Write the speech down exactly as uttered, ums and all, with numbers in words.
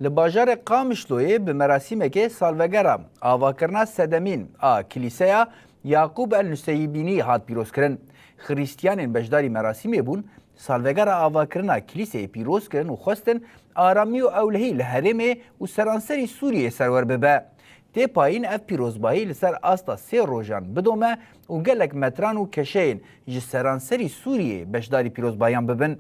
Li bajarê Qamişloyê bi merasîmekê salvegera avakirina sedemîn a Kilîseya Yaqûb el Nuseyîbînî hat pîrozkirin. Xirîstiyanên beşdarî merasîmê bûn, salvegera avakirina kilîseyê pîroz kirin û xwestin aramî û ewlehî li herêmê û seranserî Sûriyeyê serwer bibe. Tê payîn ev pîrozbahî li ser asta sê rojan bidome û gelek metran û keşeyên ji seranserî Sûriyeyê beşdarî pîrozbahiyan bibin.